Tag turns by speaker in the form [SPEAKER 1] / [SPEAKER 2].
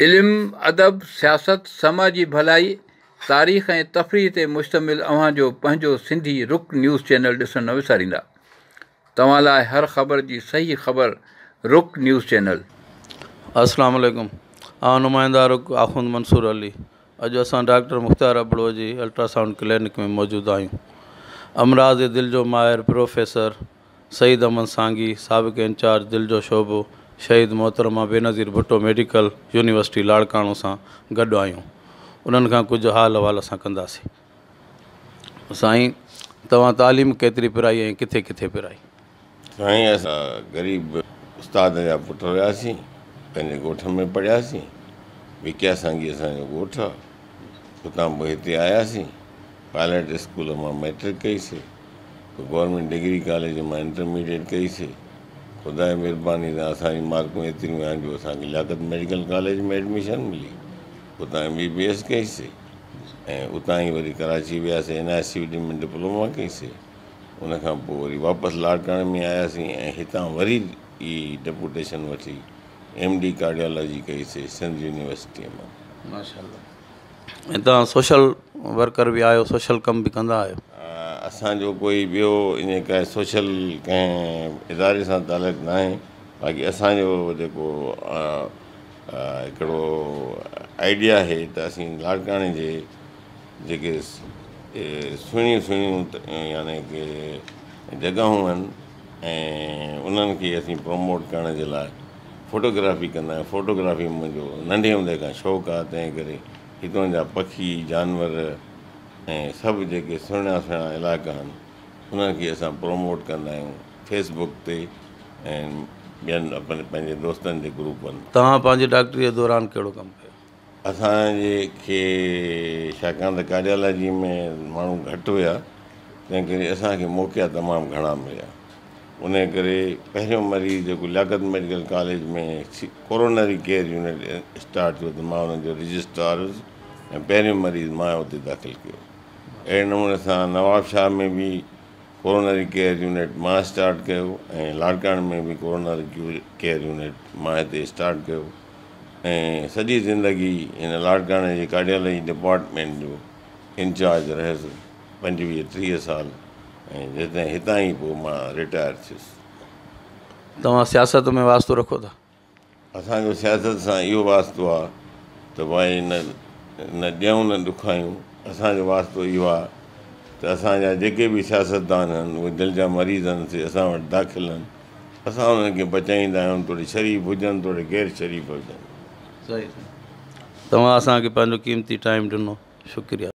[SPEAKER 1] علم، ادب، سياست، سماجي ڀلائي، تاريخ ۽ تفريح تي مشتمل اوهان جو پنهنجو سنڌي رڪ نيوز چينل ڏسڻ نه وساريندا. توهان لاء هر خبر جي صحيح خبر رڪ نيوز چينل.
[SPEAKER 2] السلام عليڪم آئون نمائنده رڪ آخوند منصور علي اڄ اسان ڊاڪٽر مختيار ابڙو جي الٽراسائونڊ ڪلينڪ ۾ موجود آهيون امراض دل جو ماهر پروفيسر سعيد احمد سانگي سابق انچارج دل جو شعبو شهيد محترمه بينظير ڀٽو ميڊيڪل يونيورسٽي لاڙڪاڻو سان گڏ آهيون انهن کان ڪجهه حال احوال اسان ڪنداسين سائين توهان تعليم ڪيتري پرائي ۽ ڪٿي ڪٿي پرائي؟
[SPEAKER 3] سائين اسان غريب استاد جا پٽ هياسين، پنهنجي ڳوٺ ۾ پڙهياسين، وڪيا سانگي اسان جو ڳوٺ آ، اتان پوء هتي آياسين، پائلٽ اسڪول مان مئٽرڪ ڪئي سي، پوء گورنمينٽ ڊگري ڪاليج مان انٽرميڊيٽ ڪئي سي، خدا جي مھرباني سان اسان جون مارڪون ايتريون آهن جو اسان کي لياقت ميڊيڪل ڪاليج ۾ ايڊميشن ملي، اتان ايم بي بي ايس ڪئي سي ۽ اتان ئي وري ڪراچي وياسين N I C D ۾ diploma ڪئي سي. ان کان پوء وري واپس لاڙڪاڻي ۾ آياسين ۽ هتان وري ئي ڊپوٽيشن وٺي ايم ڊي ڪارڊيالاجي ڪئي سي سنڌ يونيورسٽيء مان.
[SPEAKER 2] ماشاءالله ۽ توهان سوشل ورڪر به آهيو سوشل ڪم به ڪندا آهيو.
[SPEAKER 3] اسان جو ڪوئي ٻيو ائين ڪنهن سوشل ڪنهن اداري سان تعلق ناهي باقي اسان جو جيڪو هڪڙو آئيڊيا آهي ته اسين لاڙڪاڻي جي جيڪي سهڻيون سهڻيون يعني ڪي جڳهون آهن ۽ انهن کي اسين پروموٽ ڪرڻ جي لاء فوٽوگرافي ڪندا آهيون فوٽوگرافي منهنجو ننڍي هوندي کان شوق آهي تنهن ڪري هتان جا پکي جانور ۽ سڀ جيڪي سهڻا سهڻا علائقا آهن انهن کي اسان پروموٽ ڪندا آهيون فيس بڪ تي ۽ ٻين پنهنجي دوستن جي گروپن.
[SPEAKER 2] توهان پنهنجي ڊاڪٽريء جي دوران ڪهڙو ڪم ڪيو؟
[SPEAKER 3] اسان جي کي ڇاڪاڻ ته ڪارڊيالاجي ۾ ماڻهو گهٽ هيا تنهن ڪري اسان کي موقعا تمام گهڻا مليا ان ڪري پهريون مريض جيڪو Liaquat medical college ۾ coronary care unit start ٿيو ته مان ان جو رجسٽرار هيس ۽ پهريون مريض مان اتي داخل ڪيو اهڙي نموني سان نوابشاهه ۾ به ڪورونري ڪيئر يونٽ مان اسٽارٽ ڪيو ۽ لاڙڪاڻي ۾ به ڪورونري ڪيئر يونٽ مان هتي اسٽارٽ ڪيو ۽ سڄي زندگي هن لاڙڪاڻي جي ڪارڊيالاجي ڊپارٽمينٽ جو انچارج رهيس 25 30 سال ۽ جيستائين هتان ئي پوء مان رٽائر ٿيس.
[SPEAKER 2] توهان سياست ۾ واسطو رکو ٿا؟
[SPEAKER 3] اسان جو سياست سان اهو واسطو آ ته ڀائي نه نه ڏيون نه ڏکايون. اسان جو واسطو اهو آ ته اسان جا جيڪي به سياستدان آهن اهي دل جا مريض آهن سي اسان وٽ داخل آهن. اسان انهن کي بچائيندا آهيون توڙي شريف هجن توڙي غير شريف هجن.
[SPEAKER 2] صحيح توهان اسان کي پنهنجو قيمتي ٽائيم ڏنو شڪريه.